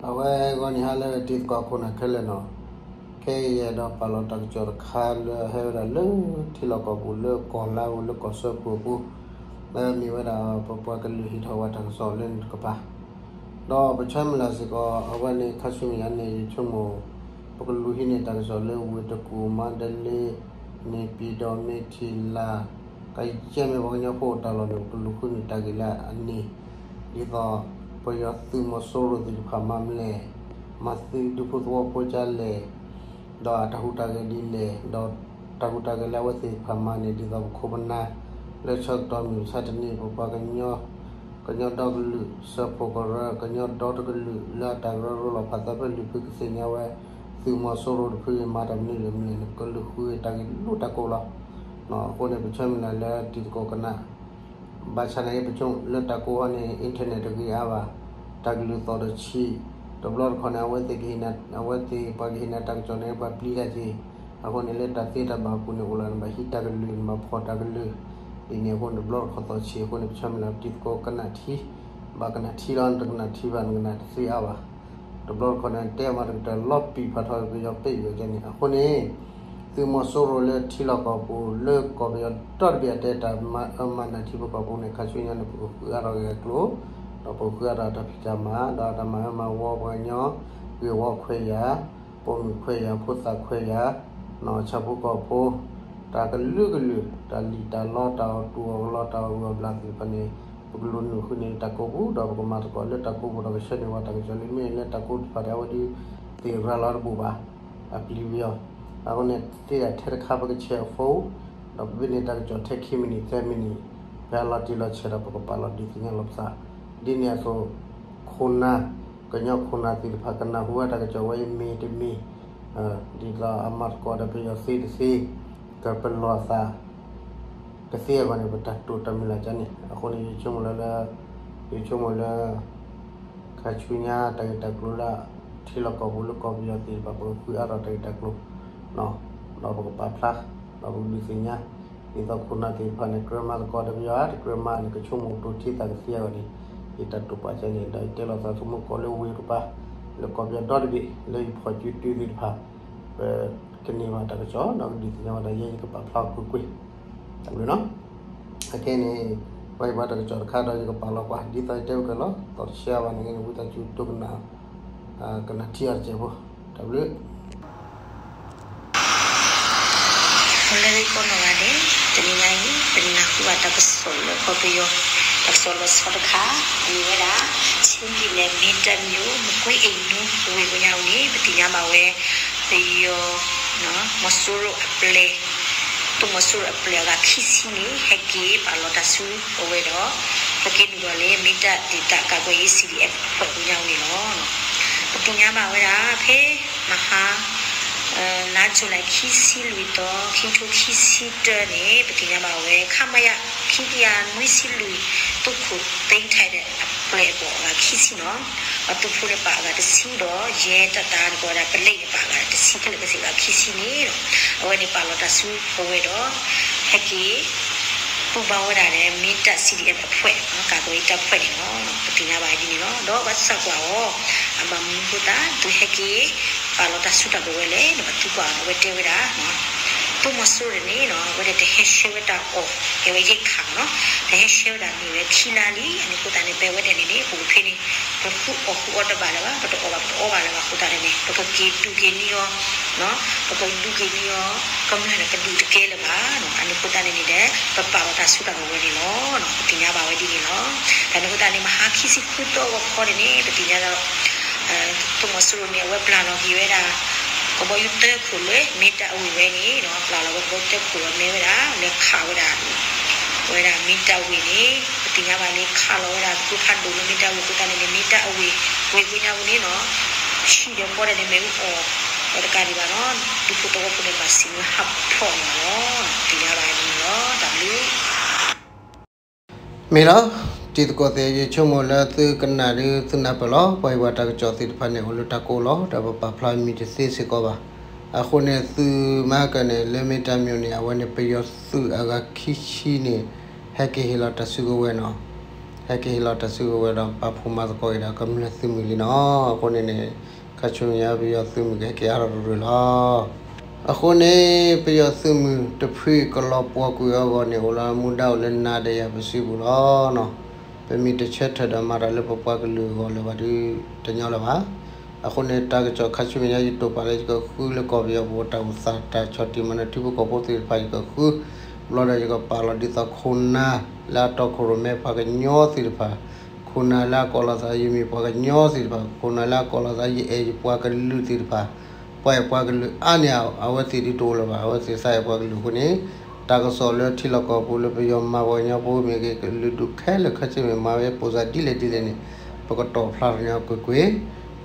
အဝဲဂီၢ်နံၤဟါလၢတံၤသကိးခိၣ်နၢ်ခဲလၢာ်နီၤ, ခဲအံၤယအဲၣ်ဒိးပာ်လီၤတၢ်ကစီၣ်တခါလၢအဟဲဝဲဒၣ်လၢထံလီၢ်ကီၢ်ပူၤလၢကီၢ်လါဧိၤလၢကီၢ်စၢဖှိၣ်အပူၤ, လၢမ့ၢ်ဝဲဒၣ်ပပှၤကလုာ်ဟ့ၣ်ထီၣ်ဝဲတၢ်ကစီၣ်လၢန့ၣ်တကပၤ ဒီးပဆၢမုၢ်လၢ်စ့ၢ်ကီး အဝဲန့ၣ်ခါဆူမဲာ်ညါန့ၣ် ယဆိကမိၣ် ပကလူၤဟံးန့ၢ်တၢ်ကစီၣ်လၢဝ့ၢ်တကူၣ် မါဒလ့ န့ၣ်ပံၤဒီးမ့ၢ်ထံၣ်လၢ် ကယဲၢ်မ့ၢ်ပှၤကညီဖိအိၣ်တၢ်လီၢ်န့ၣ် ပကလူၤဃုန့ၢ်တၢ်ဂ့ၢ်လၢအန့ၣ် ဒ်သိးပယီၤသုးမီၤစိရိၤသ့ၣ်တဖၣ်မၤမနုၤလဲၣ်, မၤသုးဒူဖိသဝီဖိကလဲၣ် ဒီးအတၢ်ဟူးတၢ်ဂဲၤဒ်လဲၣ်, ဒီးတၢ်ဟူးတၢ်ဂဲၤလၢအဝဲသ့ၣ်တဖၣ်မၤန့ၣ် ဒ်သိးပခိၣ်ပနၢ် လၢဆၢကတီၢ်မုၢ်မဆါတနံၤ ပပှၤကညီ ကညီဒီကလုာ် စၢဖှိၣ်ကရၢ ကညီဒီတကလုာ် လၢအတၢ်ကရၢကရိလီၤဖးသၢဖျၢၣ်လွံၢ်ဖျၢၣ်ကသ့ၣ်ညါဝဲ သုးမီၤစိရိၤတဖုအံၤမၤတၢ်မနုၤလဲၣ်မနုၤလဲၣ်န့ၣ် ကလူၤဃုတၢ်ဂ့ၢ်လၢတၢ်ကိးလီၤ. အဃိန့ၣ် ပဆၢမုၢ်လၢ်လၢတံၤသကိးကနၣ် ဘၣ်ဆၣ်သနာ်က့ ပဆိကမိၣ်လၢတၢ်ကိးဟီန့ၣ် internet တဂ့ၤအါဘၣ်, တၢ်ကလုၢ်သီၣ်တဆံး, တဘျီတခီၣ်န့ၣ် အဝဲသ့ၣ်ကဟ့ၣ်နၤ အဝဲသ့ၣ်ပှၤကဟ့ၣ်နၤတၢ်ကစီၣ်န့ၣ် ပှၤပျံၤတၢ်က့ၤ, အဃိန့ၣ်လၢတၢ်သ့တၢ်ဘၣ်အပူၤန့ၣ် အိၣ်လၢနဘၣ်ဟံးတၢ်ကလုၢ် နဘၣ်ဖီၣ်တၢ်ကလုၢ်, ဒ်န့ၣ်အဃိန့ၣ် တဘျီတခီၣ်သီၣ်ဆံးအဃိန့ၣ် ပဆၢမုၢ်လၢ်တံၤသကိးကနၣ်ထံ, ဘၣ်ကနၣ်ထံလီၤ နတကနၣ်ထံဘၣ် နကနၣ်တသ့အါဘၣ်. တဘျီတခီၣ်န့ၣ် တဲအီၤမးတကတၢၢ်လီၤပံာ်ဖးထီၣ်ပယီၤပဲာ်ယိာ်ကဲန့ၣ် အဃိန့ၣ် သုးမီၤစိရိၤလၢထံလီၢ်ကီၢ်ပူၤ လၢကီၢ်ပယီၤဒီတဘ့ၣ်အတဲတၢ်မၤအၢမၤနးထံဖိကီၢ်ဖိန့ၣ် ခါဆူညါန့ၣ် ပကဃုအါထီၣ်က့ၤအကျိၤ, ဒီးပကဃုအါထီၣ်တၢ်ဖံးတၢ်မၤ ဒီးတၢ်မၤအၢမၤဝီပှၤကညီ ဂ့ၢ်ဝီခွဲးယာ်, ပိာ်မုၣ်ခွဲးယာ် ဖိသၣ်ခွဲးယာ်, ဆၣ်ဖိကီၢ်ဖိ, တၢ်ကလုာ်ကလုာ် တၢ်လံၣ်တၢ်လီ တၢ်အီၣ်တူၢ်အီၣ်ကလီ တၢ်အီၣ်ဂံၢ်အီၣ်ဘျၣ်သ့ၣ်တဖၣ်န့ၣ် ပကလူၤနုာ်ဃုန့ၢ်တၢ်ကိးပူၤ ဒီးပကမၤသကိးလၢတၢ်ကိးပူၤဒီးကဆှၢန့ၢ်ဝဲတၢ်ကစီၣ်လၢမ့ၢ်လၢတၢ်ကိးတဖၣ်ဒီး အဝဲဒၣ်သ့ၣ်ရၤလီၤတဘူၣ်ဘၣ် အပျံၤပယီၤ, အဃိန့ၣ် သ့ဒၣ်ထဲတခါပကဆဲးအ phone, ဒီးပဘၣ်န့ၢ်တၢ်ကစီၣ်ထဲခံမံးနံးသၢမံးနံး, ဖဲအလီၤတံၢ်လီၤဆဲးဒီးပကပာ်လီၤဒုးသ့ၣ်ညါလီၤပသး, ဒ်န့ၣ်အသိး ခိၣ်နၢ်, ကညီခိၣ်နၢ်သ့ၣ်တဖၣ်ကနၢ်ဟူဝဲတၢ်ကစီၣ်ဝဲအံၤမ့ၢ်တမ့ၢ်, ဒ်သိးအမၤသကိးဒီးပယီၤသ့တသ့, ကပလီၢ်သး ကသ့အဂီၢ်န့ၣ် ပတၢ်တိာ်တၢ်မုၢ်လၢ်ကန့ၣ် အဃိန့ၣ် ယဆိကမိၣ်လၢ ယဆိကမိၣ်လၢ ခါဆူညါတၢ်ဂ့ၢ်တၢ်ကျိၤလၢ ထံလီၢ်ကီၢ်ပူၤလၢကီၢ်ပယီၤသ့ၣ်တဖၣ် ပကဃုအါထီၣ်တၢ်ဂ့ၢ်တၢ်ကျိၤ ဒီးပကပာ်ဖျါ ဒီးပကဒုးသ့ၣ်ညါ ဒ်သိးခိၣ်နၢ်သ့ၣ်တဖၣ်န့ၣ် ကြၢးမၤသကိးဒီးပယီၤ တကြၢးမၤန့ၣ် ကဆိကမိၣ်ကတိၤထဲတၢ်ကသ့အဂီၢ်န့ၣ် ယတၢ်တိာ်ပာ်ကန့ၣ် ဒီးယတဲလီၤသးသမူကီၢ်လၢဝ့ၢ်ကပၤ လၢကီၢ်ပယီၤဒီတဘ့ၣ် လၢယဖီၣ်စုတုၤသ့ၣ်တဖၣ် ပကန့ၢ်ဘၣ်တၢ်ကစီၣ် ဒီးကဒုးသ့ၣ်ညါဘၣ်တၢ်ယဲ ယကပာ်ဖျါကွ့ၢ်ကွ့ၢ် တၢ်ဘျုးနီၤ အခဲအံၤန့ၣ် ပှၤအံၤပှၤတၢ်ကစီၣ်တခါဒီးယကပာ်လီၤကွၢ် ဒ်သိးယတဲဝဲကလီၤ သီၣ်တဆံးအါဘၣ်န့ၣ် ကဲန့ၣ် ဝံသးစူၤဒိကနၣ် ကနၣ်ထံအီၤတစဲးဖိ တၢ်ဘျုး လၢကိးနီၢ်ဂၤဒဲး တနံၤညါအံၤ ပနၢ်ဟူဘၣ်တၢ်ကစီၣ်လၢကီၢ်ပယီၤ တၢ်ကစီၣ်လီၤဆီတခါ အမ့ၢ်ဝဲဒၣ် ချင်းပြည်နယ် မင်းတပ်မြို့ မကွ့အိမ်မူ ဝ့ၢ်ကိညါအံၤန့ၣ် ပသ့ၣ်ညါဘၣ်ဝဲ ပယီၤ မီၤစိရိၤအပျဲၢ် သုးမီၤစိရိၤအပျဲၢ်အဂၤခံဆံန့ၣ် ဟဲက့ၤပာ်လီၤတၢ်စုကဝဲၤဒီး ဟဲက့ၤနုာ်လီၤလၢ မင်းတပ်ဒေသကာကွယ်ရေး စီဒီအက်ဖ် အဖွဲ့ ကိညါအံၤန့ၣ်လီၤ. ပသ့ၣ်ညါဘၣ်ဝဲဒၣ် ဖဲမဟါ လါ July ခံဆံလွံၢ်သီ ခံကထိခံဆံတၢန့ၣ် ပသ့ၣ်ညါဘၣ်ဝဲ ခမရ ခံကယၤနွံဆံလွံၢ် သုးခိၣ်သိမ်းထိုက်တဲ့အပျဲၢ်အဘီၣ်အဂၤခံဆံနီၤ အသုးဖိန့ၣ်ပာ်အဂၤတဆံဒီး ယဲတၢ်တၢ်န့ၣ်ကီးဝဲဒၣ် ပလဲအံၤန့ၣ်ပာ်အဂၤတဆံ ခဲလၢာ်ကသ့ၣ်အဂၤခံဆံန့ၣ်ဒီး အဝဲန့ၣ်ပာ်လီၤတၢ်စုကဝဲၤဒီး ဟဲက့ၤ ပူၤဘၣ်ဝဲဒၣ်ဒီး မင်းတပ် စီဒီအက်ဖ် အဖွဲ့ ကာကွယ်ရေးတပ်ဖွဲ့ န့ၣ်လီၤ. ပသ့ၣ်ညါဘၣ်ဒ်န့ၣ်လီၤ. ဒီးဘၣ်ဆၣ်ကွၢ်အီၤ အဘၣ်မနုၤဃိသတး သုဟဲက့ၤ ပာ်လီၤတၢ်စုတၢ်ကဝဲၤလဲၣ်န့ၣ် ပသံကွၢ်အီၤန့ၣ် အဝဲတဲဝဲဒၣ် သုးမီၤစိရိၤန့ၣ်နီၤ အဝဲဒၣ်တဟဲရှဲဝဲတၢ်အီၣ် ကဲဝဲရိက္ခာနီၤ တဟဲရှဲဝဲဒၣ်န့ၣ်ဝဲခံလါလံ. အန့ၣ်အဃိသတးန့ၣ် ပဝဲဒၣ်န့ၣ်န့ၣ် ပအိၣ်ဖဲန့ၣ် ပဃုအီၣ်ဃုအီတဘၣ်လၢၤဘၣ် ပတအီၣ်ဘၣ်ပတအီဘၣ်လၢၤဘၣ်အဃိသတးန့ၣ်န့ၣ် ပကက့ၤဒုးက့ၤန့ၢ်အီၤ ပကဒုးက့ၤန့ၢ်အီၤ ကမျၢၢ်န့ၣ် ပဒုးတကဲလၢၤဘၣ်နီၤ. အန့ၣ်အဃိသတးန့ၣ်န့ၣ်ဒီး ပပာ်လီၤတၢ်စုတၢ်ကဝဲၤန့ၣ်လီၤ. ပသ့ၣ်ညါဘၣ်ဝဲဒ်န့ၣ်လီၤ. တၢ်န့ၣ်အဃိသတးန့ၣ် မဟါခံဆံဃုသီဂီၤခီန့ၣ်န့ၣ် ပသ့ၣ်ညါဒီး သုးမီၤစိရိၤန့ၣ် အဝဲပျၢ်လီၤက့ၤဝဲဒၣ် ကဘီယူၤသၢခိၣ်လၢ မ့ၢ်တၢ်အဝ့ၢ်ဝဲန့ၣ်နီၤ ပျၢ်လီၤဝဲကဘီယူၤသၢခိၣ်ဝဲမ့ၢ်ဝဲဒၣ် လဲၤခးဝဲဒၣ် ဝဲဒၣ်မ့ၢ်တၢ်အဝ့ၢ်န့ၣ် ပသ့ၣ်ညါဘၣ်လၢခးလီၤဝဲဒၣ်ကျိဖးဒိၣ်လၢမ့ၢ်တၢ်အဝ့ၢ်အဃိသတးန့ၣ်န့ၣ် မ့ၢ်တၢ်အဝ့ၢ် ဝ့ၢ်ကိညါပူၤန့ၣ်နီၤ ဆံးဒီးပီၢ်ဒၣ်န့ၣ် မ့ၢ်အူအီၣ် ဒီးတကးဒံးဘၣ်နီၤ ဒူဖိသဝီဖိန့ၣ် ဘၣ်စံးမ့ၢ်ဟးဖီၣ်န့ၣ်လီၤ. ပသ့ၣ်ညါဘၣ်န့ၣ်လီၤ. တၢ်ဘျုး မ့ၢ်လီၤ တံၤသကိးသ့ၣ် ယဆိကမိၣ်လၢသုကနၣ်ဒုးသုနၢ်ပၢၢ်လီၤ. ပှၤအံၤပှၤတၢ်ကစီၣ်သ့ၣ်တဖၣ်န့ၣ် အိၣ်လၢတၢ်ကိးလီၤ ဒီးပပာ်ဖျါမံၤတသ့စ့ၢ်ကီးဘၣ်. အဃိန့ၣ် သုမၤကန့ၣ် လၢမ့ၢ်တၢ်မံၤန့ၣ် အဝဲန့ၣ် ပယီၤသုးအဂၤခံဆံန့ၣ် ဟဲက့ၤဟ့ၣ်လီၤတၢ်စုကဝဲၤနီၤ. ဟဲက့ၤဟ့ၣ်လီၤတၢ်စုကဝဲၤဒီးပာ်ဖှိၣ်မၤသကိးက့ၤဒီးကမျၢၢ်သုးမုၢ်လံနီၤ. အဃိန့ၣ်န့ၣ် ခါဆူညါပယီၤသုးမုၢ်ကဟဲက့ၤအါထီၣ်တရူးလီၤ. အဃိန့ၣ် ပယီၤသုးမုၢ်တဖုကလီၤပှီၢ်ကွံာ်အဂီၢ်န့ၣ် အိၣ်လၢမူဒါအိၣ်လၢနၤဒီးယၤပစုပူၤလီၤ. ပမ့ၢ်တဆၢထၢၣ်ဒီးမၤတၢ်လၢပပှၤကလုာ်အဂီၢ်လၢၤဘၣ်ဒီး တညီလၢၤဘၣ်. အဃိန့ၣ် တၢ်ကစီၣ်ခါဆူညါယတိာ်ပာ်လၢယကဃုလၢကီၢ်ပယီၤပူၤတၢ်အိၣ်သးတၢ်ဆီၣ်တံၢ်မၤနၢၤထံဖိကီၢ်ဖိသ့ၣ်တဖၣ်ယကဃု ဘျီဒီးယကပာ်လီၤဒ်သိးခိၣ်နၢ်လၢအတီခိၣ်ရိၣ်မဲပှၤကညီသ့ၣ်တဖၣ်, ခိၣ်နၢ်လၢအကိးလီၤသးယမ့ၢ်ပှၤကညီသ့ၣ်တဖၣ်, ခိၣ်နၢ်လၢအကိးလီၤသးယအဲၣ်ယပှၤကလုာ်သ့ၣ်တဖၣ်, ပှၤအဲၣ်ပှၤကလုာ်အါန့ၢ် အဝဲသ့ၣ်ဒုးတအိၣ်လၢၤဘၣ်. အဝဲသ့ၣ်သးအဲၣ်ပှၤကလုာ်အဃိန့ၣ် တၢ်ကစီၣ်လၢထံလီၢ်ကီၢ်ပူၤလၢပယီၤမၤပှၤကညီဖိမ့ၢ်ဂ့ၤ ကလုာ်ဒူၣ်ခဲလၢာ်ခဲဆ့မ့ၢ်မၤဝဲပိၢ်စၢ်ဒ်လဲၣ်ဒ်လဲၣ်န့ၣ် ပကတီၢ်ဖျါထီၣ်န့ၢ်အီၤကွ့ၢ်ကွ့ၢ်,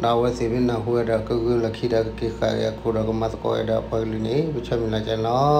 ဒီးအဝဲသ့ၣ်မ့ၢ်နၢ်ဟူဝဲဒီးကဂုာ်လီၢ်ခံဒီးကက့ၤဃာ်က့ၤအခိၣ်ဒီးကမၤသကိးဝဲဒီးပှၤကလုာ်န့ၣ် ပဆၢမုၢ်လၢ်ကလဲၣ်လီၤ.